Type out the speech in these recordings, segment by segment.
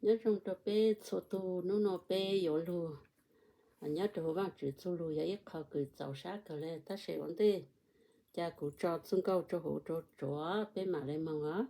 Nyob zoo rau peb txhua tus, hnub no peb yuav lug nyob rau huv Vaajtswv txuj lug yog ib qho kws txaus sab kawg le, tab sis ua ntej cas kuv tso txuj nkauj rau huv rau tsuav peb maam le moog os.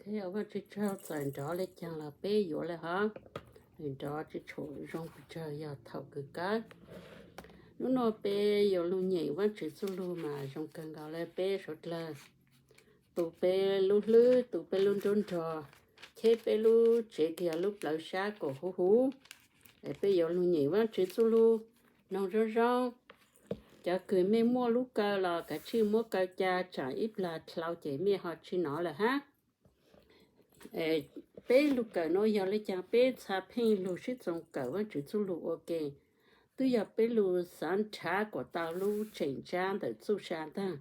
Ok, Vajtswv tsaug, txawm nrov li cas los peb yuav lawm hov. Nws nrov tsis tshua zoo pes tsawg, yog thaum kawg kab. Hnub no peb yuav lug nyeem Vajtswv txuj lug mas zoo kawg nkaus le peb suav dlawg. Tu peb lub hlwb, tu peb lub nruab nrog, cheb peb lub tsev kiag lub plawv sab kom huv huv. Es peb yuav lug nyeem Vajtswv txuj lug, noog zoo zoo. Cov kws mej muaj lub kaw los kav tsij muab kaw ca, tsam ib plag dlhau ces mej ho tsis nov lawm hab. Peb lug kawm nuav yog le caag? Peb txha pheej lug sib txoos kawm Vajtswv txuj lug ua ke. Twb yog peb lug xaav nrhav kom tau lub tseem ntsab ntawm txuj sa ntag,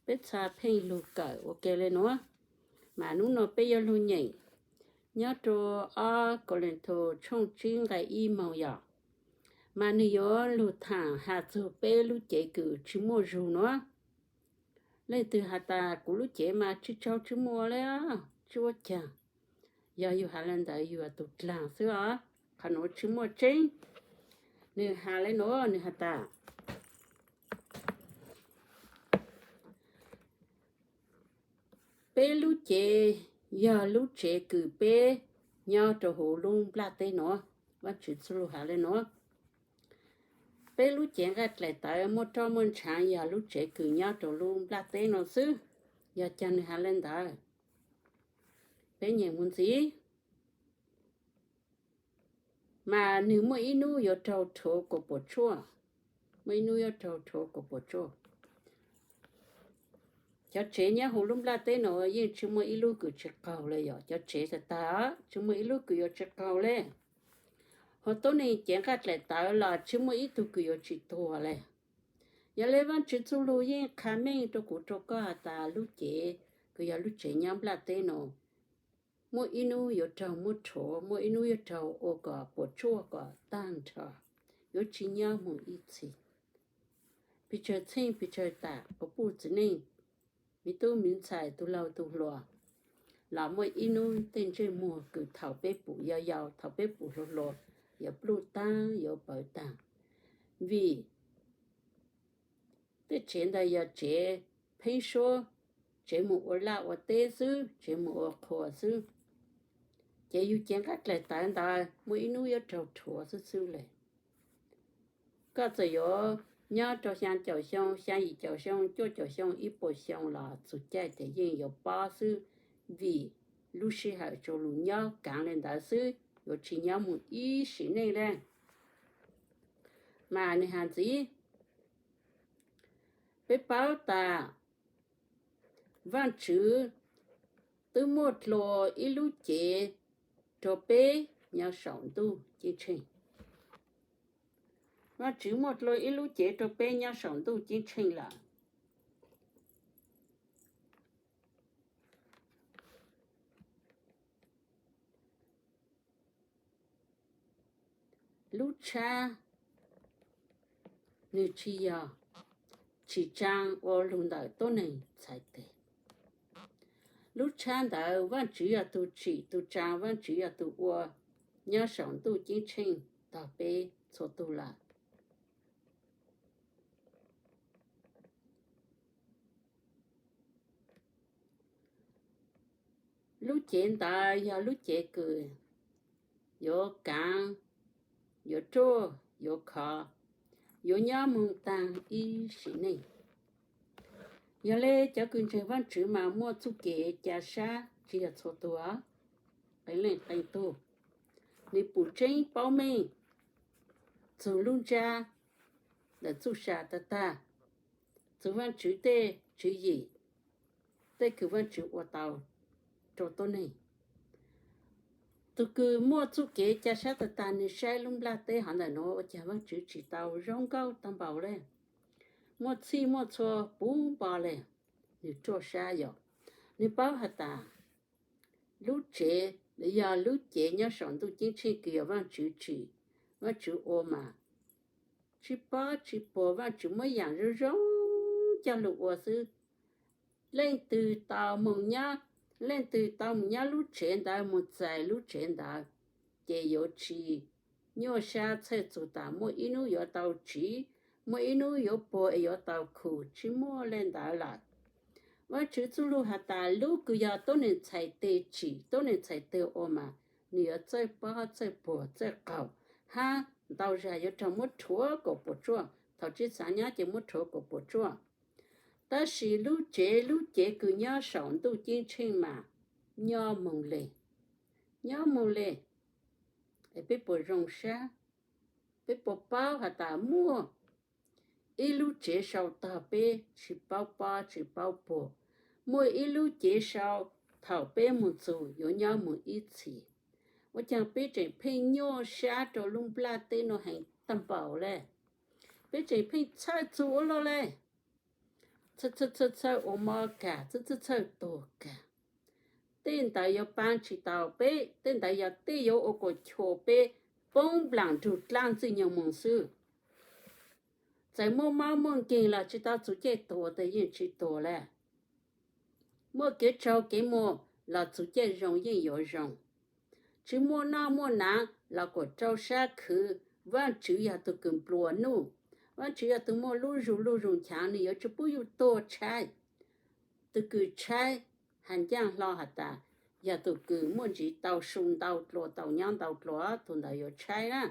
peb txha pheej lug kawm ua ke le nuav. Mas hnub no peb yuav lug nyeem nyob rua ob Kauleethaus tshooj tsib nqai ib moog yog, mas nwg yuav lug thaam has txug peb lub cev kws tsis muaj zug nuav. Leej twg has tas kuv lub cev mas tsis tsaug tsis muaj le, tsis ua caag. Yog yug has le ntawd yug tug dlaag xwb os, qhov nuav tsis muaj tseeb. Nwg has le nuav, nwg has tas peb lub cev yog lub tsev kws peb nyob rua huv lub nplaj teb nuav. Vajtswv txuj lug has le nuav, peb lub cev nqaij dlaim tawv muaj roj muaj ntshaav yog lub tsev kws nyob rua lub nplaj teb nuav xwb. Yog caag nwg has le ntawd? Peb nyeem moog ntxiv. Mas nwg muaj ib nub yuav raug rhuav kuas puas tsuaj. Muaj ib nub yuav raug rhuav kuas puas tsuaj. Cov tsev nyob huv lub nplaj teb nuav yeej tsis muaj ib lub kws tsis qaug le yog, cov tsev tag tag tsis muaj ib lub kws yuav tsis qaug le. Hos tuab neeg cev nqaij dlaim tawv los tsis muaj ib tug kws yuav tsis tuag le. Yog le Vajtswv txuj lug yeej qha meej rua kuv rua koj has tas lub cev kws yog lub tsev nyob nplaj teb nuav muaj ib nub yuav raug muab rhuav, muaj ib nub yuav raug ua kom puas tsuaj kom taag nrho, yuav tsis nyob moog ib txhis. Pes tsawg txheej pes tsawg tam quas puj txiv neej, miv tub miv ntxhais, tug laug tug hluas, los muaj ib nub tej ntsej muag kws thaum peb pum yau yau, thaum peb pum hluas hluas, yuav pluj taag yuav pawv taag. Vim tej tsev ntawd yog tsev pheeb suab, tsev moog ua laj ua teb xwb, tsev moog ua qhua xwb. Ces yug cev nqaij dlaim tawv ntawd muaj ib nub yuav raug rhuav xwb xwb le. Koj txawm yuav nyob rau xyaa caum xyoo, xyaa yim caum xyoo, cuaj caum xyoo, ib puas xyoo los txug caij ces yeej yuav pob xwb, vim lub sij hawm tsaus lug nyob kaav le ntawd xwb, yuav tsis nyob moog ib sim neej le. Mas nwg has ntxiv, peb paub tas Vaajtswv twb muaj dlua ib lub cev rua peb nyob saum ntuj ceeb tsheej. Vaajtswv muaj dlua ib lub cev rua peb nyob saum ntuj ceeb tsheej lawm. Lub tshab nwg tsis yog tsim tsaa ua lug ntawm tuab neeg txhais tes. Lub tshab ntawd Vaajtswv yog tug tsim tug tsaa, Vaajtswv yog tug ua nyob saum ntuj ceeb tsheej tog peb txhua tug lawm. Lub cev ntawd yog lub cev kws yuav kaav, yuav ruaj, yuav khov, yuav nyob moog taag ib sim neej. Yog le cov kws ntseeg Vaajtswv mas muaj txuj kev ca sab tsis yog txhua tug, qee leej qee tug. Nwg pum tseeb paub meej txug lub ntsab ntawm txuj sa tag tag, txug Vaajtswv tej tswv yim, tej kws Vaajtswv ua tau rua tuab neeg. Tug kws muaj txuj kev ca sab tag tag nwg saib lub nplaj teb hov ntawm nuav ua caag Vaajtswv tsi tau zoo nkauj taag npaum le, muaj txhij muaj txhua puv npo le, nwg ruaj sab yog nwg paub has tas lub tsev, yog lub cev nyob saum ntuj ceeb tsheej kws yog Vaajtswv tsim, Vaajtswv ua mas tsi pob tsi puag, Vaajtswv muab yaam zoo zoo coj lug ua xwb. Leej twg tau moog nyob, leej twg tau moog nyob lub tsev ntawd, moog txais lub tsev ntawd, ces yuav tsi nyuaj sab txhawj txug tas muaj ib nub yuav tau tsiv, muaj ib nub yuav puag es yuav tau khu, tsi muaj le ntawd lawm. Vaajtswv txuj lug has tas lub kws yog tuab neeg txhais teg tsim, tuab neeg txhais teg ua mas nwg yuav txawj pob txawj puag txawj qaug, hab ntau zag yuav raug muab rhuav kuas puas tsuaj, thaus tsi xaav nyob ces muab rhuav kuas puas tsuaj. Tab sis lub tsev, lub cev kws nyob saum ntuj ceeb tsheej mas nyob moog le, nyob moog le. Es peb puas zoo sab? Peb puas paub has tas muaj ib lub cev sau tog peb tsi paub pob tsi paub puag, muaj ib lub cev sau thaum peb moog txug yuav nyob moog ib txhis? Ua caag peb tseem pheej nyuaj sab rua lub nplaj teb nuav heev taag npaum le? Peb tseem pheej txhawj txug ua luaj le, txhawj txhawj ua mob kag, txhawj txhawj txhawj tuag kag. Tej ntawd yuav paab tsi tau peb, tej ntawd yog tej yuav ua kuas chua peb poob nplaam nrug dlaab ntxwg nyoog moog xwb. Txawm muaj mob muaj nkeeg los tsi tau txug caij tuag tes yeej tsi tuag le. Muaj kev tsaug kev muag los txug caij zoo yeej yuav zoo. Tsi muaj noj muaj naav los kuas rau sab khwv, Vaajtswv yog tug kws nplua nuj, Vaajtswv yog tug muaj lub zug luj zug nchaav, nwg yuav tsi pub yug tuag tshaib. Tug kws tshaib has ncaaj hlo has tas yog tug kws muaj ntsis tau su ntau dlua, tau nyob ntau dlua, tug ntawd yuav tshaib na.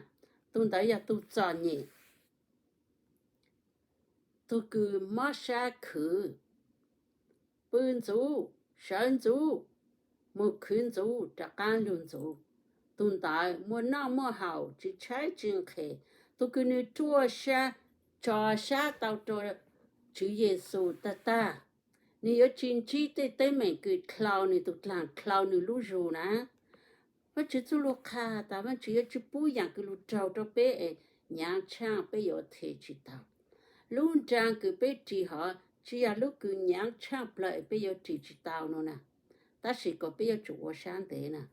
Tug ntawd yog tug txom nyem, tug kws mob sab khwv, pw ntxuv, sawv ntxuv, moog khwv ntxuv rov qaab lug ntxuv. Tug ntawd muaj noj muaj haus tsi tshaib tsi nqhis, tug kws nwg ruaj sab, tso sab tau rua Tswv Yexus tag tag, nwg yuav tsi ntsib tej teeb meem kws dlhau nwg tug dlaag dlhau nwg lub zug na. Vaajtswv txuj lug qha tas Vaajtswv yuav tsi pub yaam kws lug raug rua peb es nyaav tshaaj peb yuav them tsi tau. Lub nraag kws peb ris hov tsi yog lub kws nyaav tshaaj plawg es peb yuav ris tsi tau no na, tab sis kom peb yuav tsum ua sab ntev na.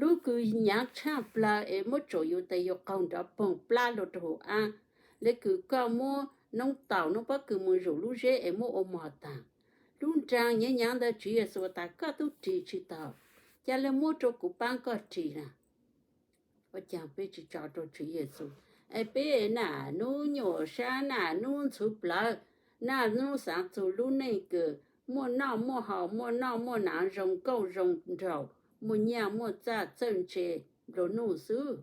Lub kws nyaav tshaaj plawg es muab tsuam yus tes yus qaug nrov poog plab lug rua huv ab, le kws koj muab noob taum noob pob kws moog zuj lub zeb es muab ua mog taag. Lub nraag nyaav nyaav ntawd Tswv Yexus tas koj tub ris tsi tau, ca le muab rua kuv paab koj ris na. Ua caag peb tsi tso rua Tswv Yexus, es peb naj nub nyuaj sab, naj nub ntxhuv plawv, naj nub xaav txug lub neej kws muaj noj muaj haus, muaj noj muaj naav, zoo nkauj zoo nraug, muaj nyaj muaj txaj txawj ntse nplua nuj xwb.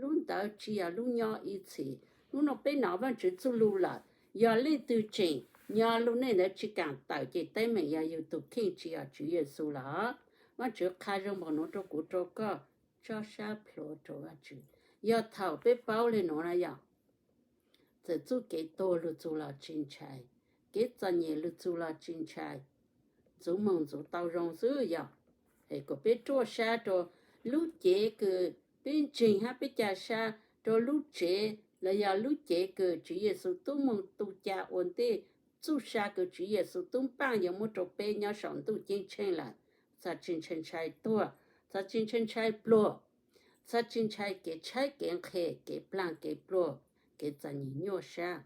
Lub ntawd tsi yog lub nyob ib txhis. Nub nua peb nov Vaajtswv txuj lug lawm, yog leej twg tseem nyob lub neej ntawd tsi kaam tawm ces teeb meem yog yug tug kheej tsi yog Tswv Yexus lawm. Vaajtswv qha zoo npaum nuav rua kuv rua koj, tso sab plhuav rua Vaajtswv. Yog thaum peb paub le nuav na yog, txawm txuj kev tuag lug txug los tsi ntshai, kev txom nyem lug txug los tsi ntshai, ntxuv moog ntxuv tau zoo xwb yog. Es kom peb ruaj sab rua lub cev kws peb ntseeg hab peb ca sab rua lub tsev los yog lub cev kws Tswv Yexus tub moog tu ca ua ntej, txuj sa kws Tswv Yexus tub npaaj yuav muab rua peb nyob saum ntuj ceeb tsheej lawm. Txhad tsi ntshai ntshai tuag, txhad tsi ntshai ntshai pluag, txhad tsi ntshai kev tshaib kev nqhis, kev plaag kev pluag, kev txom nyem nyuaj sab.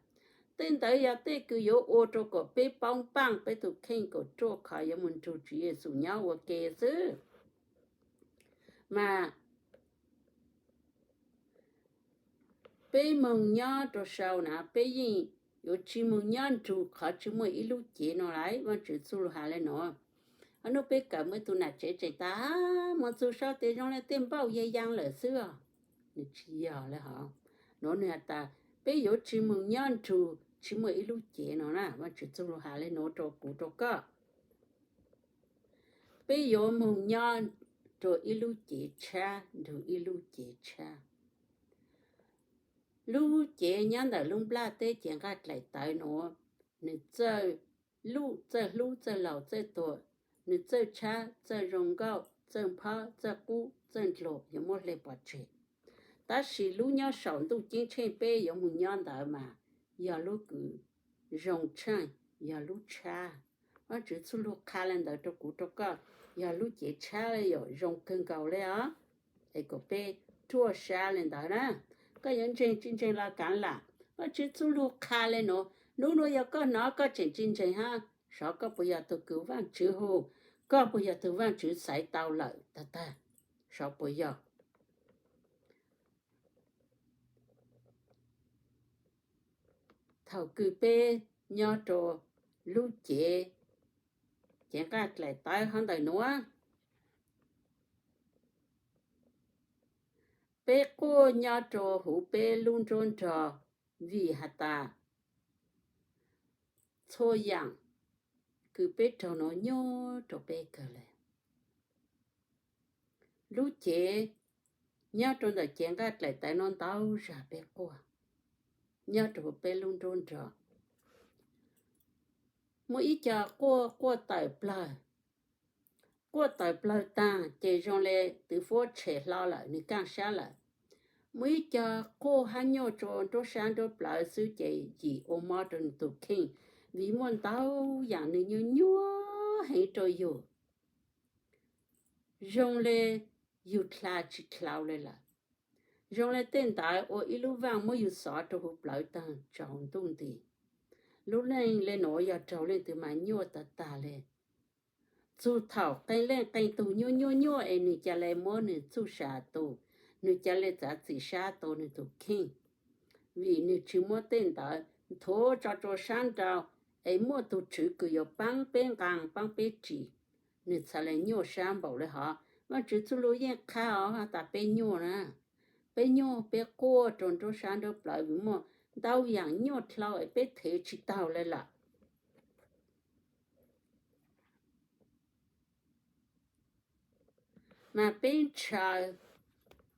Tej ntawd yog tej kws yuav ua rua kom peb paub npaaj peb tug kheej kom ruaj khov yuav moog nrug Tswv Yexus nyob ua ke xwb. Mas peb moog nyob rua sau na peb yeej yuav tsi moog nyob nrug qhov tsi muaj ib lub cev no lawm. Vaajtswv txuj lug has le nuav, hab nub peb kawm muaj ib tug nam tsev tseem tas, moog txug sau tes zoo le tej npauj ya yaa lawm xwb os. Nwg tsi yog le hov. Nuav nwg has tas peb yuav tsi moog nyob nrug tsi muaj ib lub cev no na. Vaajtswv txuj lug has le nuav rua kuv rua koj, peb yuav moog nyob rua ib lub cev tshab nrug ib lub cev tshab. Lub cev nyob ntawm lub nplaj teb cev nqaj dlaim tawv nuav, nwg txawj luj txawj hlub txawj laug txawj tuag, nws txawj tshab, txawj zoo nkauj, txawj nphob, txawj qub, txawj ndluas, yuav muab hle pov tseg. Tab sis lub nyob saum ntuj ceeb tsheej peb yuav mus nyob ntawd mas yog lub kws zoo tsheej, yog lub tshab. Vajtswv txuj lug qha le ntawd rau kuv rau koj, yog lub cev tshab le yom, zoo kawg nkaus le os. Es kom peb ruaj sab le ntawd na. Koj yuav ntseeg tsis ntseeg los kav lam, Vajtswv txuj lug qha le nuav, hnub nuav yog koj hnov koj tseem tsis ntseeg hab, xyov koj puas yog tug kws Vajtswv hu, koj puas yog tug Vajtswv xaiv tau lawm tag tag, xyov puas yog. Thaum kws peb nyob rau lub cev, cev nqaj dlaim tawv hov ntawm nuav, peb quaj nyob rau huv peb lub nruab nrog, vim has tas txhua yaam kws peb raug nuav nyuaj rau peb kawg le. Lub cev nyob rau ntawm cev nqaj dlaim tawv nuav ntau zag peb quaj nyob rau huv peb lub nruab nrog. Muaj ib co quaj quaj tawm plawg, quaj tawm plawg taag ces zoo le twv fuab tshem hlo lawm, nwg kaaj sab lawm. Muaj ib co quaj hab nyuaj rua nruab sab nruab plawv xwb ces yim ua mob rau nwg tug kheej, vim muaj ntau yaam nwg nyuaj nyuaj heev rau yug. Zoo le yug dlha tsis dlhau le lawm. Zoo le tej ntawd ua ib lub vaaj muab yug xov rau huv plawv taag tsaus ntuj nti. Lub neej le nuav yog raug leej twg mas nyuaj tag tag le. Txug thaum qee leej qee tug nyuaj nyuaj nyuaj es nwg ca le muab nwg txuj sa tua, nwg ca le txav txim sab tua nwg tug kheej, vim nwg tsis muab tej ntawd nthuav tso rua sab nrau, es muaj tug tswv kws yuav paab peb nqaa paab peb ris, nwg txhad le nyuaj sab npaum le hov. Vaajtswv txuj lug yeej qha os has tas peb nyuaj na, peb nyuaj peb quaj rua nruab sab nruab plawv vim muaj ntau yaam nyuaj dlhau es peb thev tsis taug le lawm. Mas peb ntshaw,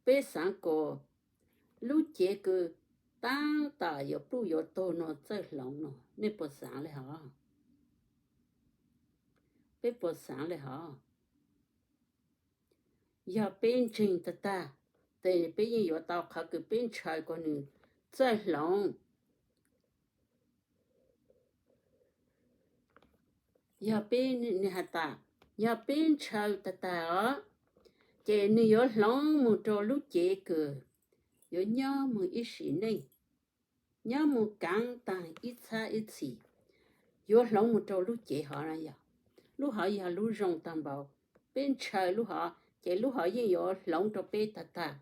peb xaav kuas lub cev kws taab tom yuav pluj yuav tuag nuav txawj hloov no, nej puas xaav le hov? Peb puas xaav le hov? Yog peb ntseeg tag tag, tes peb yeej yuav tau qhov kws peb ntshaw kuas nwg txawj hloov. Yog peb, nwg has tas, yog peb ntshaw tag tag os, ces nwg yuav hloov moog rua lub cev kws yuav nyob moog ib sim neej, nyob moog kaav taag ib txhab ib txhis, yuav hloov moog rua lub cev hov na yog. Lub hov yog lub zoo taag npaum, peb ntshaw lub hov ces lub hov yeej yuav hloov rua peb tag tag.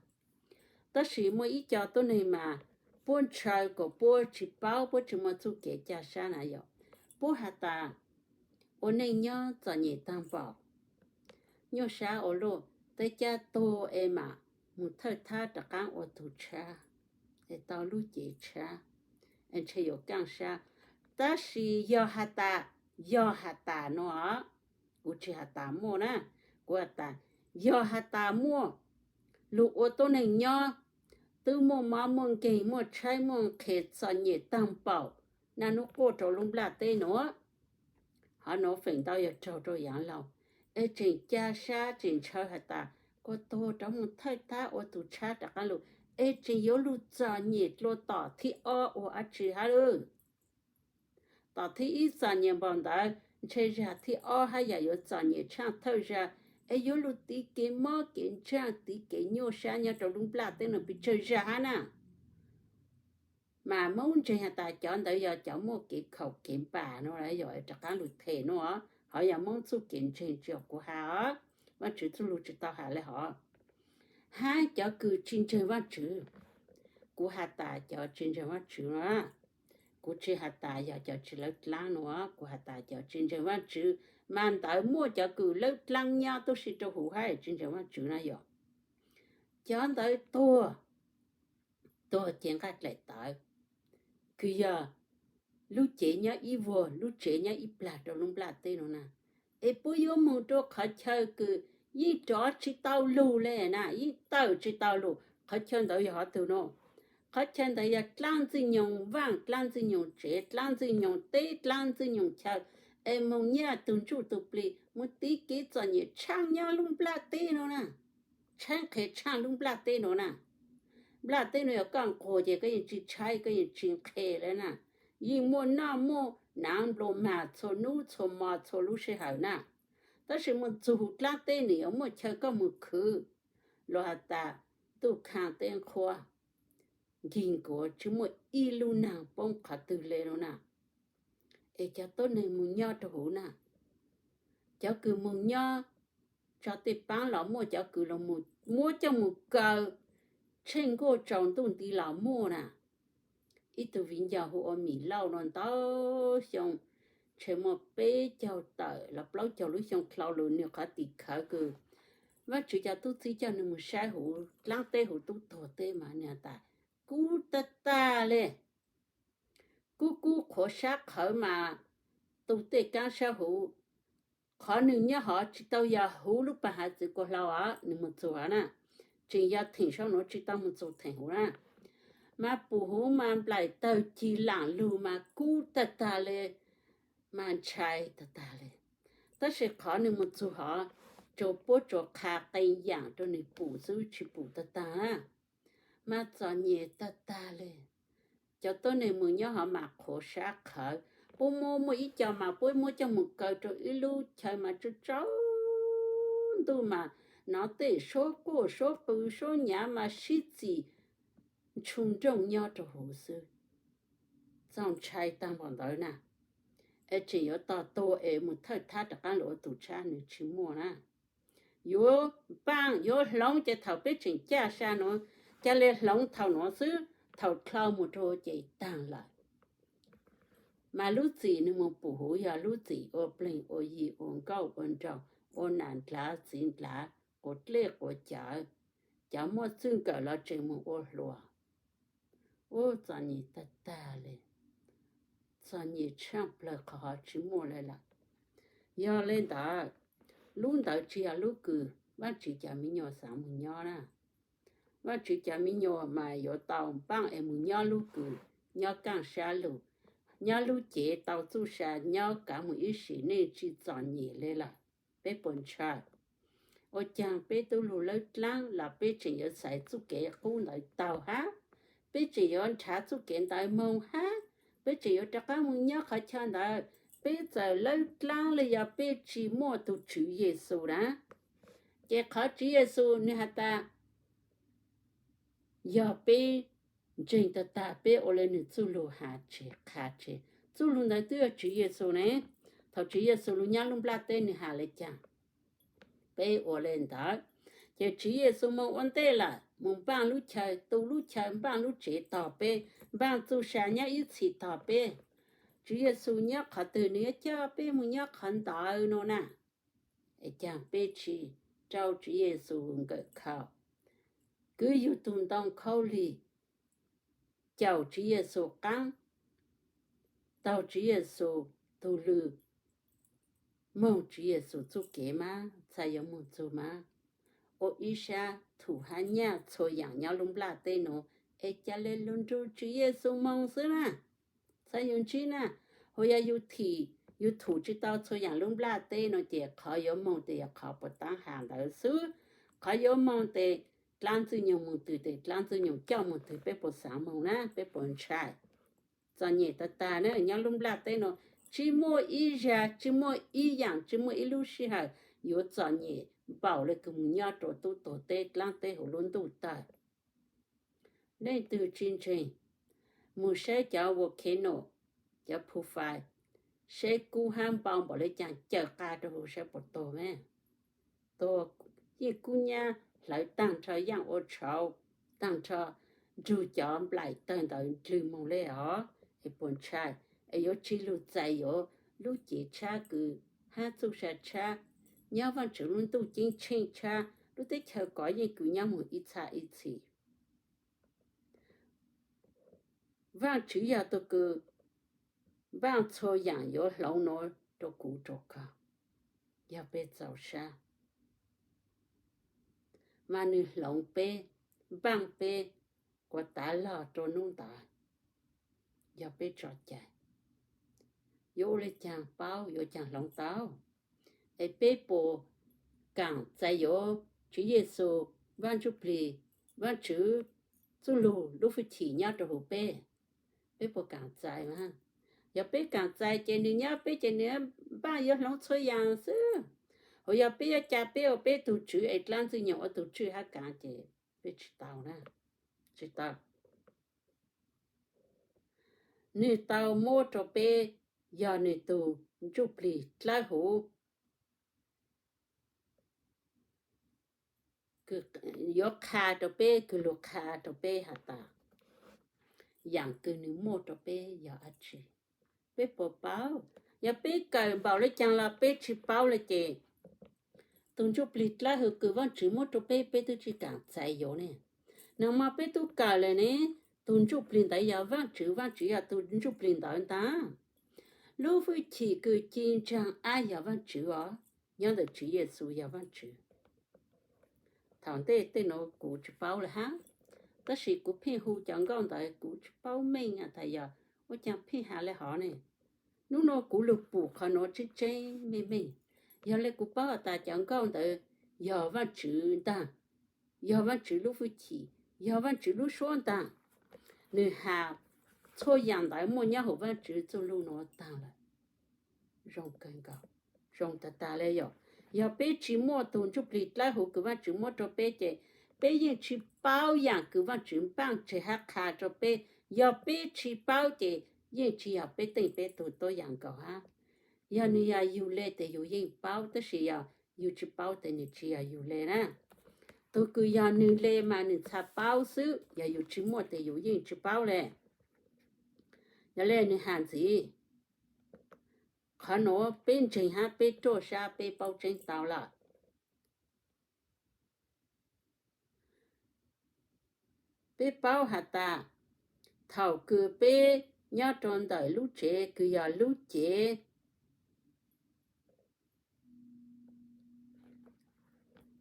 Tab sis muaj ib co tuab neeg mas puab ntshaw kuas puab tsis paub, puab tsis muaj txuj kev ca sab na yog. Puab has tas ua neej nyob txom nyem taag npaum, nyuaj sab ua luaj, tej caj tuag es mam moog thawj thab rov qaab ua tug tshab, es tau lub cev tshab, es ntshe yuav kaaj sab. Tab sis yog has tas, yog has tas no, kuv tsis has tas muaj na, kuv has tas, yog has tas muaj, lug ua tuab neeg nyob, twb muaj mob muaj nkeeg muaj tshaib muaj nqhis txom nyem taag npaum, naj nub quaj rua lub nplaj teb nuav, hov nuav feem ntau yog raug rua yaav laug, es tseem ca sab tseem ntshaw has tas kuas tuag rov moog thawj thab ua tug tshab rov qaab lug, es tseem yuav lug txom nyem dlua tom thib ob ua dlaab tsi hab lawm. Tom thib ib txom nyem npaum ntawd, ntshe zag thib ob hab yam yuav txom nyem tshaaj thawj zag, es yuav lug tiv kev mob kev ntsaag tiv kev nyuaj sab nyob rua lub nplaj teb nuav pes tsawg zag hab na. Mas Moob ntseeg has tas cov ntawd yog cov muaj kev khaum kev npam no, yog rov qaab lug them no, hov yog Moob txuj kev ntseeg tsi yog kuv has os. Vaajtswv txuj lug tsi tau has le hov. Hab cov kws tsi ntseeg Vaajtswv, kuv has tas cov tsi ntseeg Vaajtswv no, kuv tsi has tas yog cov tsi lawb dlaab no, kuv has tas cov tsi ntseeg Vaajtswv, mas ntawd muaj cov kws lawb dlaab nyob tub si rua huv hab tsi ntseeg Vaajtswv na yog. Cov ntawd tuag, tuag cev nqaij dlaim tawv, kws yog lub cev nyob ib vuag, lub tsev nyob ib plag rua lub nplaj teb no na. Es puab yuav moog rua qhov chaw kws yeej rov tsi tau lug le na, yeej tawm tsi tau lug. Qhov chaw ntawd yog hov twg no? Qhov chaw ntawd yog dlaab ntxwg nyoog vaaj, dlaab ntxwg nyoog tsev, dlaab ntxwg nyoog teb, dlaab ntxwg nyoog chaw, es moog nyaj tug ntsuj tug plig, moog tiv kev txom nyem tshaaj nyob lub nplaj teb nuav na. Tshaaj qhe tshaaj lub nplaj teb nuav na. Nplaj teb nuav yog koj nquag ces koj yeej tsi tshaib, koj yeej tsi qhe le na. Yeej muaj noj muaj naav nplua mag txhua nub txhua mo txhua lub sij hawm na. Tab sis moog txug dlaab teb nwg yuav muaj chaw koj moog khwv, los has tas ntuj khaaj teb nqhuab, nkig nkuav tsi muaj ib lub naag poob qhov twg le nuav na. Es cov tuab neeg moog nyob rua huv na, cov kws moog nyob tso tej paab los muaj, cov kws muab coj moog kaw tsheej nkuaj tsaus ntuj nti los muaj na. Ib tug viv ncaus hu ua Mim Lauj nuav ntau xyoo, ntshe muaj peb caug tawm los plaub caug lub xyoo dlhau lug, nwg qhov tim khawv kws Vaajtswv cov tub txib coj nwg moog saib huv dlaab teb huv tub tuag teb mas nwg has tas kub tag tag le. Kub kub qhuav sab qhawv mas tu tej kaab sab huv. Qhov nwg nyob hov tsi tau yog huv lub paag hav txwv kuas hlau os, nwg moog txug hov na, tseem yog theem saum nuav tsi tau moog txug theem huv na. Mas pum huv mas nplaim tawg cig laam lug mas kub tag tag le, mas ntshai tag tag le. Tab sis qhov nwg moog txug hov, tsuas puab tsuas qha qee yaam rua nwg pum xwb tsi pum tag tag na. Mas txom nyem tag tag le. Cov tuab neeg moog nyob hov mas qhuav sab qhawv. Puab muab muaj ib co mas puab muab coj moog kaw rua ib lub chaw mas tsaus tsaus ntuj mas nov tej suab quaj suab qw suab nyav mas sib txim ntshuu nrooj nyob rua huv xwb. Txaus ntshai taag npaum ntawd na. Es tseem yuav tos tuag es moog thawj thab rov qaab lug ua tug tshab, nwg tsi muaj na. Yuav npaaj yuav hloov ces thaum peb tseem caj sa nuav, ca le hloov thaum nuav xwb, thaum dlhau moog rua ces taag lawm. Mas lub txim nwg moog pum huv yog lub txim ua pleg ua yi ua nkauj ua nraug, ua nam ndlav txiv ndlav, quav dlej quav cawv, cov muaj txwj nkawm los tseem moog ua hluas. Ub, txom nyem tag tag le. Txom nyem tshaaj plawg qhov hov tsi muaj le lawm. Yog le ntawd, lub ntawd tsi yog lub kws Vaajtswv cov mi nyuas xaav moog nyob na. Vaajtswv cov mi nyuas mas yuav tau npaaj es moog nyob lub kws nyob kaaj sab lug, nyob lub cev tau txuj sa nyob kaav moog ib sim neej tsi txom nyem le lawm. Peb puas ntshai? Ua caag peb tub lug lawb dlaab los peb tseem yuav xaiv txuj kev qub ntawd taug hab? Peb tseem yuav nrhav txuj kev ntawd moog hab? Peb tseem yuav rov qaab moog nyob qhov chaw ntawd? Peb txawm lawb dlaab le yog peb tsi muaj tug Tswv Yexus na, ces qhov Tswv Yexus nwg has tas, yog peb ntseeg tag tag peb ua le nwg txuj lug has tseg qha tseg, txuj lug ntawd twb yog Tswv Yexus ne. Thaum Tswv Yexus lug nyob lub nplaj teb nwg has le caag, peb ua le ntawd. Ces Tswv Yexus moog ua ntej lawm, moog npaaj lub chaw, tu lub chaw, npaaj lub tsev tog peb, npaaj txuj sa nyob ib txhis tog peb. Tswv Yexus nyob qhov twg nwg yuav coj peb moog nyob qhov ntawd no na. Es caag peb tsi rau Tswv Yexus nkawm khau, kwv yug tug ntoo khaub lig, caum Tswv Yexus qaab, taug Tswv Yexus tug lw, moog Tswv Yexus txuj kev mas txhaj yuav moog txug mas. Ua ib sab thum hab nyaj txhua yaam nyob lub nplaj teb nuav, es ca le lug nrug Tswv Yexus moog xwb na. Txhaj yug ntsib na, hu yog yug thim, yug thum tsi tau txhua yaam lub nplaj teb nuav ces qhov yuav moog tes yog qhov puas taab has ntawd xwb. Qhov yuav moog tes dlaab ntxwg nyoog moog twg tes dlaab ntxwg nyoog coj moog twg, peb puas xaav moog na, peb puas ntshai? Txom nyem tag tag na, nyob lub nplaj teb nuav tsi muaj ib zag, tsi muaj ib yaam, tsi muaj ib lub sij hawm yuav txom nyem npaum le kws moog nyob rua tub tuag teb dlaab teb huv lub ntuj tawg. Leej twg tsi ntseeg, moog saib cov volcano, cov phu fais, saib kub hab npau npaum le caag, cawm qa rua huv saib puas tuag me. Tuag, yeej kub nyab hlawv taag nrho yaaj ua tshauv, taag nrho nrug cov nplaim tawg ntawd ndlwg moog le os. Es puas ntshai? Es yuav tsi lug txais yuav lub cev tshab kws hab txuj sa tshab, nyob Vaajtswv lub ntuj ceeb tsheej tshab, lub teb chaws kov yeej kws nyob moog ib txha ib txhis. Vaajtswv yog tug kws npaaj txhua yaam yuav hloov nuav rua kuv rua koj, yog peb txaus sab. Mas nwg hloov peb, npaaj peb kuas tav log rua nub ntawd, yog peb tso cai. yuav ua li caag paub, yuav caag hloov tau? Es peb puas kaam txais yuav Tswv Yexus, Vaajtswv Plig, Vaajtswv txuj lug lub fwj chim nyob rua huv peb? Peb puas kaam txais? Yog peb kaam txais ces nwg nyob peb ces nwg npaaj yuav hloov txhua yaam xwb. Hos yog peb yuav ca peb ua peb tug tswv es dlaab ntxwg nyoog ua tug tswj hab kaav ces peb tsi tau na, tsi tau. Nwg tau muab rua peb, yog nwg tug Ntsuj Plig dlawb huv, yuav qha rua peb, kws lug qha rua peb has tas yaam kws nwg muaj rua peb yog dlaab tsi. Peb puas paub? Yog peb kawm npaum le caag los peb tsi paub le ces tug Ntsuj Plig dlawb huv kws Vaajtswv muab rua peb, peb tub tsi kaam txais yuav ne. Nag mo peb tub kawm le ne, tug Ntsuj Plig ntawd yog Vaajtswv, Vaajtswv yog tug Ntsuj Plig ntawd ntaag. Lub fwj chim kws ci ntsaag ab yog Vaajtswv os, nyob ntawm Tswv Yexus yog Vaajtswv. Thaum ntej tej nuav kuv tsi paub le hab, tab sis kuv pheej hu cov nkauj ntawd kuv tsi paub meej tas yog ua caag pheej has le hov ne. Nub nua kuv lug pum qhov nuav tseeb tseeb meej meej, yog le kuv paub has tas cov nkauj ntawd yog Vaajtswv ntaag, yog Vaajtswv lub fwj chim, yog Vaajtswv lub suab ntaag. Nwg has txhua yaam ntawd muaj nyob huv Vaajtswv txuj lug nuav taag lawm. Zoo kawg nkaus, zoo tag tag le yom. Yog peb tsi muaj tug Ntsuj Plig dlawb huv kws Vaajtswv muab rua peb ces peb yeej tsi paub yaam kws Vaajtswv npaaj tseg hab qha rua peb. Yog peb tsi paub ces yeej tsi yog peb teej peb tug tuab yaam nkaus hab. Yog nwg yog yug le tes yug yeej paub, tab sis yog yug tsi paub tes nwg tsi yog yug le na. Tug kws yog nwg le mas nwg txhad paub xwb, yog yug tsi muaj tes yug yeej tsi paub le. Yog le nwg has ntxiv, qhov nuav peb ntseeg hab peb ruaj sab peb paub tseeb tau lawm. Peb paub has tas thaum kws peb nyob rua ntawm lub tsev kws yog lub cev,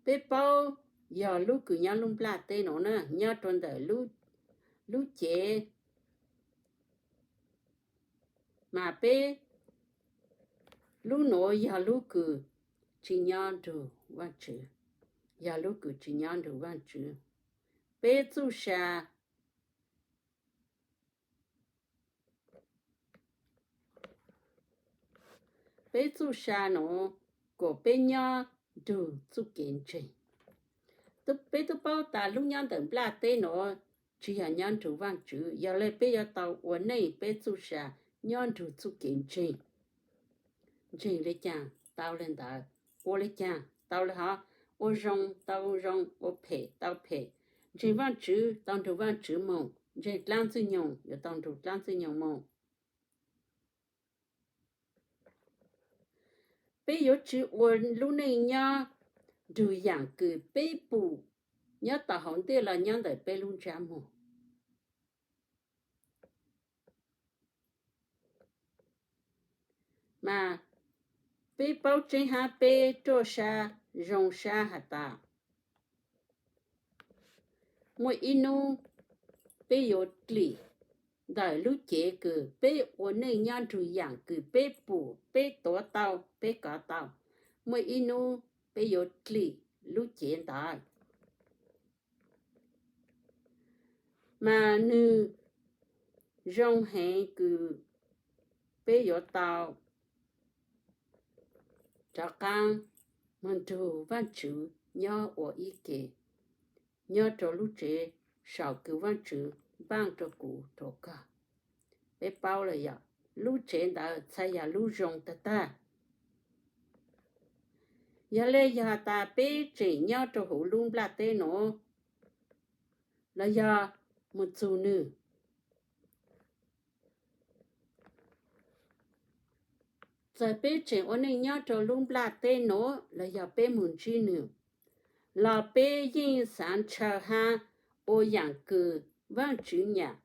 peb paub yog lub kws nyob lub nplaj teb nuav na, nyob rua ntawm lub cev, mas peb lub nuav yog lub kws tsi nyob nrug Vaajtswv, yog lub kws tsi nyob nrug Vaajtswv. Peb txuj sa Peb txuj sa nuav kuas peb nyob nrug txuj kev ntseeg. Peb tub paub tas lub nyob ntawm nplaj teb nuav tsi yog nyob nrug Vaajtswv, yog le peb yuav tau ua neej peb txuj sa nyob nrug txuj kev ntseeg. Ntseeg le caag tau le ntawd, ua le caag tau le hov, ua zoo tau zoo, ua phem tau phem, ntseeg Vaajtswv tau nrug Vaajtswv moog, ntseeg dlaab ntxwg nyoog yuav tau nrug dlaab ntxwg nyoog moog. Peb yuav tsi ua lub neej nyob nrug yaam kws peb pum nyob tau hauv ntiaj los nyob ntawm peb lub ntsab muag. Mas peb paub tseeb hab peb ruaj sab zoo sab has tas muaj ib nub peb yuav dlim ntawm lub cev kws peb ua neej nyob nrug yaam kws peb pum peb tuav tau peb kov tau. Muaj ib nub peb yuav dlim lub cev ntawd. Mas nwg zoo heev kws peb yuav tau rov qaab moog nrug Vaajtswv nyob ua ib ke, nyob rua lub tsev saum kws Vaajtswv npaaj rua kuv rua koj. Peb paub le yog lub tsev ntawd txhad yog lub zoo tag tag. Yog le yog tas peb tseem nyob rua huv lub nplaj teb nuav los yog moog txug nwg, txawm peb tseem ua neej nyob rua lub nplaj teb nuav los yog peb moog ntsib nwg, los peb yeej xaav ntshaw hab ua yaam kws Vaajtswv nyam,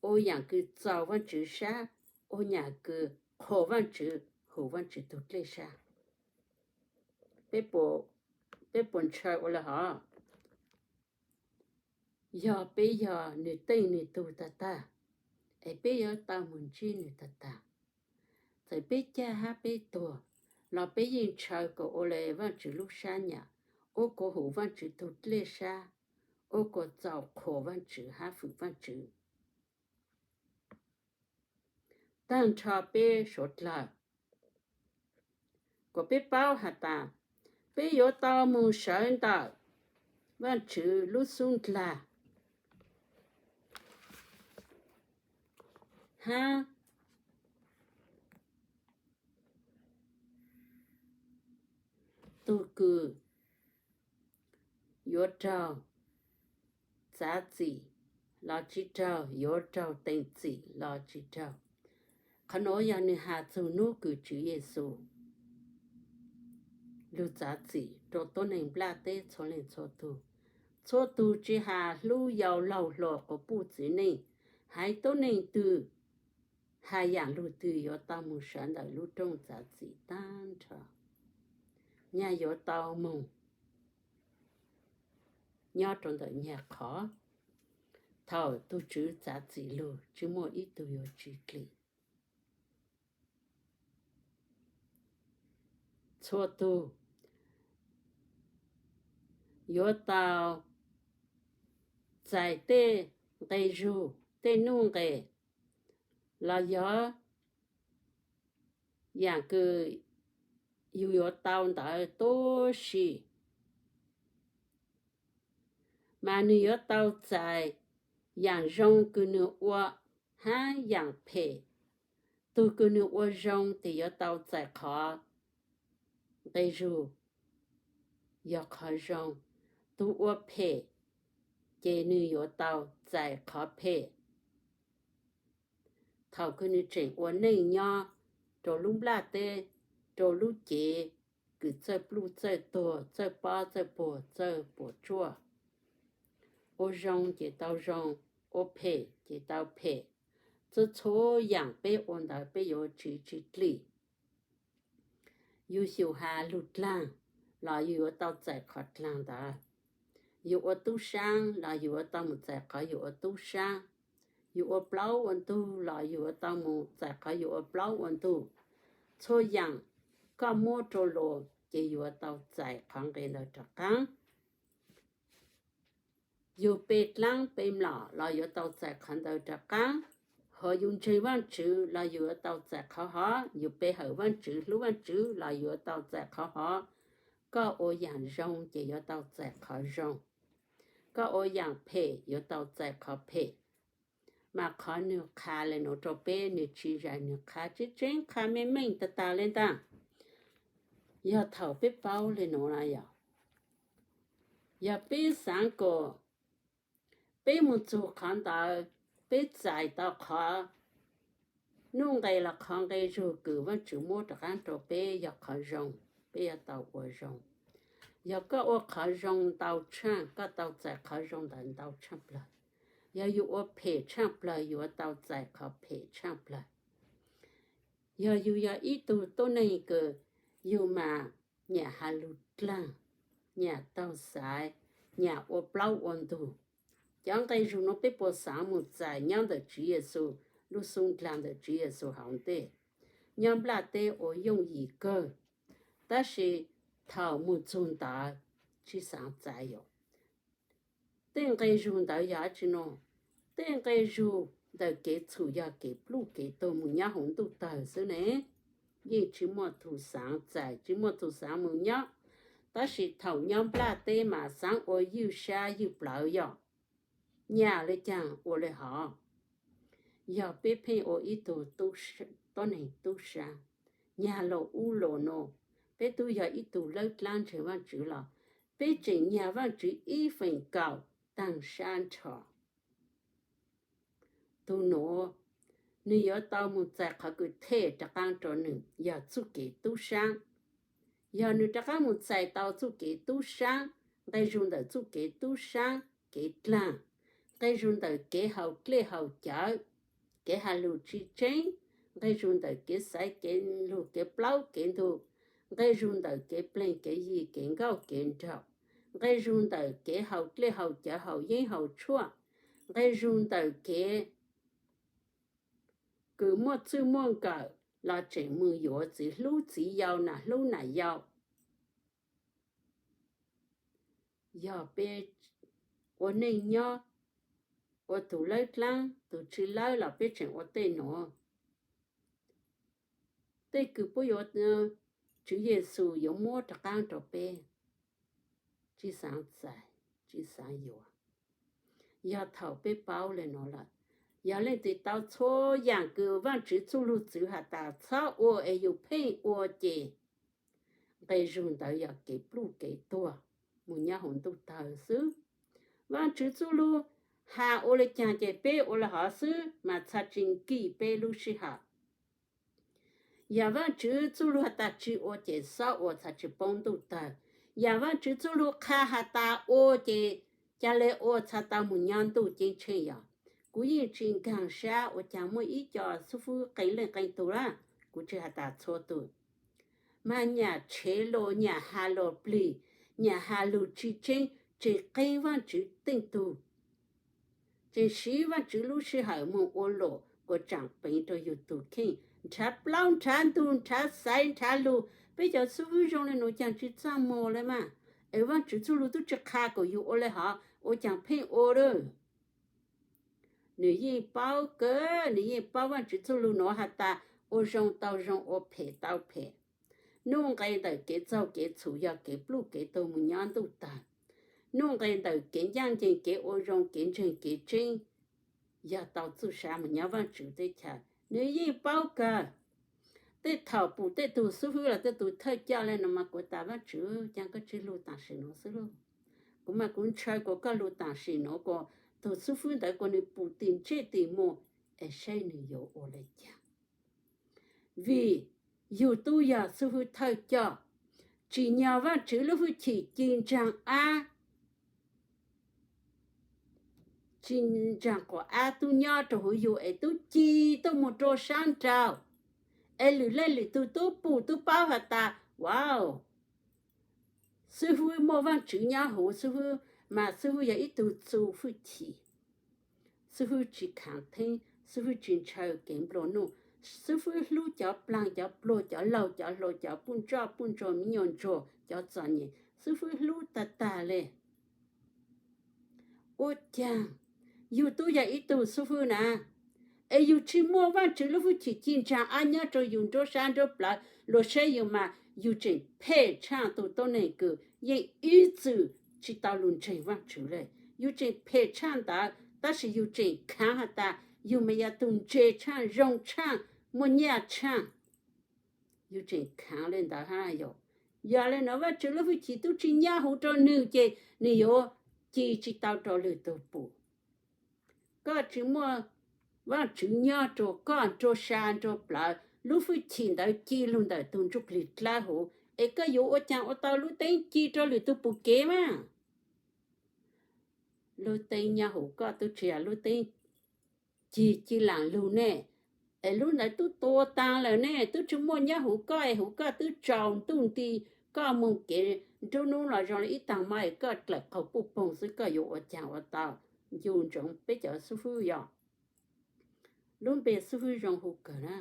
ua yaam kws txaus Vaajtswv sab, ua yaam kws qhuas Vaajtswv, hum Vaajtswv tug dlej sab. Peb puas ntshaw ua le hov? Yog peb yog nwg teej nwg tug tag tag, es peb yuav tau moog ntsib nwg tag tag. qis peb cag hab peb tuag, los peb yeej ntshaw kom ua le Vaajtswv lub sab nyam, ua kom hum Vaajtswv tug dlej sab, ua kom txaus qhuas Vaajtswv hab fwm Vaajtswv taag nrho peb suav dlawg. Kuas peb paub has tas, peb yuav tau moog sawv ntawm Vaajtswv lub xub ndlag hab tug kws yuav raug txav txim los tsi raug, yuav raug teem txim los tsi raug. Qhov nuav yog nwg has txug nub kws Tswv Yexus lug txav txim rua tuab neeg nplaj teb txhua leej txhua tug. Txhua tug tsi has hlub yau laug hluas quas puj txiv neej, haiv tuab neeg twg, has yaam lug twg yuav tau moog sawv ntawm lub rooj txav txim taag nrho. Nyag yuav tau moog nyob rua ntawm nyag qhov, thaum tug Tswv txav txim lug tsi muaj ib tug yuav tsi dlim. Txhua tug yuav tau txais tej nqe zug, tej nuj nqes, los yog yaam kws yug yuav tau ntawd tuab si, mas nwg yuav tau txais yaam zoo kws nwg ua hab yaam phem. Tug kws nwg ua zoo tes yuav tau txais qhov nqe zug, yog qhov zoo. Tug ua phem ces nwg yuav tau txais qhov phem. Thaum kws nwg tseem ua neej nyob rua lub nplaj teb, rua lub cev kws txawj pluj txawj tuag, txawj pob txawj puag, txawj puam tsuaj, ua zoo ces tau zoo, ua phem ces tau phem. Txhua txhua yaam peb ua ntawd peb yuav tsi tsi dlim. Yug xyum has lug dlaag los yug yuav tau txais qhov dlaag ntawd. Yug ua tub saab los yug yuav tau moog txais qhov yug ua tub saab. Yug ua plaub ua ntug los yug yuav tau moog txais qhov yug ua plaub ua ntug. Txhua yaam koj muab rua luas ces yug yuav tau txais qhov nqe ntawd rov qaab. Yug pe dlaab pe mlom los yuav tau txais qhov ntawd rov qaab. Hos yug ntseeg Vaajtswv los yug yuav tau txais qhov hov. Yug pe hawm Vaajtswv, hlub Vaajtswv los yug yuav tau txais qhov hov. Koj ua yaam zoo ces yuav tau txais qhov zoo. Koj ua yaam phem yuav tau txais qhov phem. Mas qhov nwg qha le nuav rua peb, nwg tsi zais, nwg qha tseeb tseeb, qha meej meej tag tag le ntaag. Yog thaum peb paub le nuav na yog, yog peb xaav kuas peb moog txug qhov ntawd, peb txais tau qhov nuj nqes los qhov nqe zug kws Vaajtswv muab rov qaab rua peb yog qhov zoo, peb yuav tau ua zoo. Yog koj ua qhov zoo ntau tshaaj, koj tau txais qhov zoo ntawd ntau tshaaj plawg. Yog yug ua phem tshaaj plawg, yug yuav tau txais qhov phem tshaaj plawg. Yog yug yog ib tug tuab neeg kws yug mas nyam has lug dlaag, nyam taug xaiv, nyam ua plaub ua ntug. Cov nqe zug nuav peb puas xaav moog txais nyob ntawm Tswv Yexus lub xub ndlaag ntawm Tswv Yexus hauv ntej? Nyob nplaj teb ua yooj yim kawg, tab sis thaum moog txug ntawd tsi xaav txais yom. Tej nqe zug ntawd yog dlaab tsi nuav? Tej nqe zug ntawm kev txhum yog kev pluj kev tuag moog nyob huv ntuj tawg xwb ne. Yeej tsi muaj tug xaav txais, tsi muaj tug xaav moog nyob. Tab sis thaum nyob nplaj teb mas xaav ua ywj sab ywj plawv yom. Nyam le caag ua le hov? Yog peb pheej ua ib tug tuab neeg tub sab, nyag lug ub lug nuav, peb tub yog ib tug lawb dlaab ntseeg Vaajtswv los peb tseem nyag Vaajtswv ib feem kaum taag sab nrho. Tug nuav, nwg yuav tau moog txais qhov kws them rov qaab rua nwg yog txuj kev tub saab. Yog nwg rov qaab moog txais tau txuj kev tub saab, nqe zug ntawm txuj kev tub saab, kev dlaag, nqe zug ntawm kev haus dlej haus cawv, kev has lug tsi tseeb, nqe zug ntawm kev xaiv kev lug kev plaub kev ntug, nqe zug ntawm kev pleeg kev yig kev nkauj kev nraug, nqe zug ntawm kev haus dlej haus cawv haus yeeb haus tshuaj, nqe zug ntawm kev kws muaj txwj muaj nkawm, los tseem mus yuav txiv hlub txiv yau, nam hlub nam yau. Yog peb ua neej nyob, ua tus lawb dlaab tus tsi lawb los peb tseem ua tej nuav. Tej kws puab yuav, Tswv Yexus yuav muab rov qaab rua peb, tsi xaav txais, tsi xaav yuav. Yog thaum peb paub le nuav lawm, yog leej twg tau txhua yaam kws Vaajtswv txuj lug txwv has tas txhob ua es yus pheej ua ces nqe zug ntawd yog kev pluj kev tuag mus nyob huv ntuj tawg xwb. Vaajtswv txuj lug has ua le caag ces peb ua le hov xwb mas txhad tsi nkim peb lub sij hawm. Yam Vaajtswv txuj lug has tas tsi ua ces xob ua txhad tsi poob ntuj tawg. Yam Vaajtswv txuj lug qha has tas ua ces ca le ua txhad tau mus nyob ntuj ceeb tsheej yog. Kuv yeej tsi nkaag sab ua caag muaj ib co xub fwb qee leej qee tug lawm, kuv tsi has tas txhua tug, mas nyam tshev los nyam has los plig, nyam has lug tsi tseeb, tseem qeeb Vaajtswv teej tug, tseem siv Vaajtswv lub sij hawm moog ua luam kuas tsaam peev rua yug tug kheej, nrhav plaub nrhav ntug nrhav xaiv nrhav lug. Peb cov xub fwb zoo le nuav caag tsi txaj muag le mas, es Vaajtswv txuj lug tub tsi qha kuas yug ua le hov, ua caag pheej ua lawm. Nwg yeej paub kawg, nwg yeej paub Vaajtswv txuj lug nuav has tas ua zoo tau zoo, ua phem tau phem. Nuj nqe ntawm kev txaug kev txhum yog kev pluj kev tuag mus nyob ntuj tawg. Nuj nqe ntawm kev ncaaj nceeg kev ua zoo kev ntseeg kev tseeb yog tau txuj sa mus nyob Vaajtswv teb chaws. Nwg yeej paub kawg. Tej thaum pum tej tug xub fwb los tej tug thawj coj le nuav mas kuv tas Vaajtswv, caag koj tsi lug taam sim nuav xwb lauj? Kuv mas kuv ntshaw kuas koj lug taam sim nuav kuas tug xub fwb ntawd kuas nwg pum tim ntsej tim muag es saib nwg yuav ua le caag. Vim yug tub yog xub fwb thawj coj, tsim nyog Vaajtswv lub hwj chim ci ntsaag ab, ci ntsaag quas ab tub nyob rua huv yug es tub ci tuaj mus rua sab nraud, es lwm leej lwm tug tub pum tub paub has tas, wow, xub fwb muaj Vaajtswv nyob huv xub fwb, mas xub fwb yog ib tug txu hwj chim. Xub fwb tsi khaav theeb, xub fwb tsi ntshaw kev nplua nuj, xub fwb hlub cov plaag cov pluag cov laug cov hluas cov puj ntsoj puj ntsuag mi nyuas ntsuag cov txom nyem, xub fwb hlub tag tag le. Ua caag yug tub yog ib tug xub fwb na, es yug tsi muaj Vaajtswv lub hwj chim ci ntsaag ab nyob rua yug nruab sab nruab plawv, luag saib yug mas yug tseem phem tshaaj tug tuab neeg kws yeej ib txwm tsi tau lug ntseeg Vaajtswv le. Yug tseem phem tshaaj ntawd tab sis yug tseem khaav has tas yug mas yog tug ntse tshaaj zoo tshaaj muaj nyaj tshaaj. Yug tseem khaav le ntawd hab yog. Yog le nuav Vaajtswv lub hwj chim tub tsi nyob huv rua nwg ces nwg yuav ci tsi tau rua lwm tug pum. Koj tsi muaj Vaajtswv nyob rua koj nruab sab nruab plawv, lub hwj chim ntawd ci lug ntawm tug ntsuj plig dlawb huv, es koj yuav ua caag ua tau lub teeb ci rua lwm tug pum kev mas? Lub teeb nyob huv koj tub tsi yog lub teeb cig ci laam lug ne, es lub ntawd tub tua taag lawm ne, tub tsi muaj nyob huv koj es huv koj tub tsaus ntuj nti, koj moog kev nruab nub los zoo le ib taag mob es koj dlawm qaug puj poog xwb, koj yuav ua caag ua tau? Ncu ntsoov peb cov xub fwb yog, lub npe xub fwb zoo huv kawg na.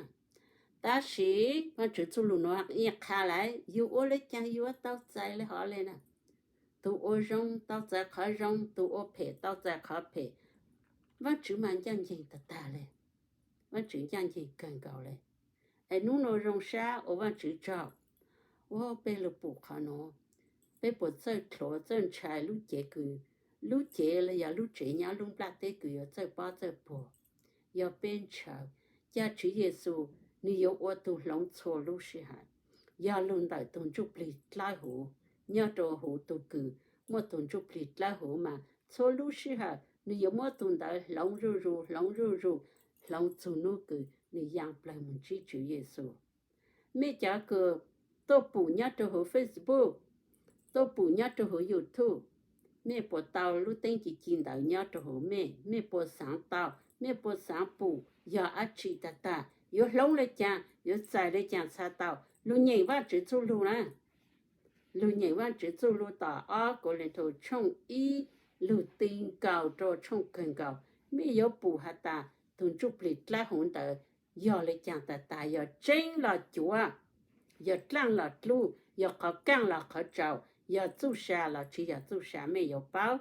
Tab sis Vaajtswv txuj lug nuav yeej qha lawm, yug ua le caag yug yuav tau txais le hov le na. Tug ua zoo tau txais qhov zoo, tug ua phem tau txais qhov phem. Vaajtswv mas ncaaj nceeg tag tag le. Vaajtswv ncaaj nceeg kawg nkaus le. Es nub nua zoo sab ua Vaajtswv tsaug, ua peb lug pum qhov nuav, peb puas txawj dlhuav txawj ntshai lub cev kws, lub cev los yog lub tsev nyob lub nplaj teb kws yuav txawj pob txawj puag? Yog peb ntshaw, ca Tswv Yexus nwg yuav ua tug hloov txhua lub sij hawm, yog lug ntawm tug ntsuj plig dlawb huv nyob rua huv tug kws muaj tug ntsuj plig dlawb huv mas txhua lub sij hawm nwg yuav muab tug ntawd hloov zuj zus hloov zuj zus, hloov txug nub kws nwg yaa plawg mus ntsib Tswv Yexus. Mej cov kws tuaj pum nyob rua huv Facebook, tuaj pum nyob rua huv YouTube, mej puas tau lub teeb ci ci ntawd nyob rua huv mej? Mej puas xaav tau? Mej puas xaav pum yog dab tsi tag tag? Yuav hloov le caag? Yuav txais le caag txhaj tau? Lug nyeem Vaajtswv txuj lug na. Lug nyeem Vaajtswv txuj lug tom ob Kauleethaus tshooj ib, lug ti nkaus rua tshooj kawg nkaus, mej yuav pum has tas tug ntsuj plig dlawb huv ntawd yog le caag tag tag, yog tseeb los cuav, yog dlaaj los dlub, yog qhov kaaj los qhov tsaus, yog txuj sa los tsi yog txuj sa, mej yuav paub.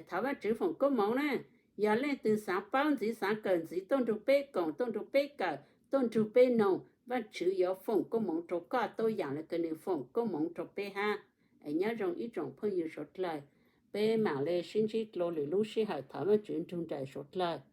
Thov Vaajtswv foom koob moov na. Yog leej twg xaav paub ntxiv, xaav kawm ntxiv, tuaj nrug peb koom, tuaj nrug peb kawm, tuaj nrug peb noog, Vaajtswv yuav foom koob moov rua koj tuab yaam le kws nwg foom koob moov rua peb hab. Nyob zoo ib tsoom phooj ywg suav dlawg, peb maam le sib ntsib dlua lwm lub sij hawm. Thov Vaajtswv nrug nraim suav dlawg.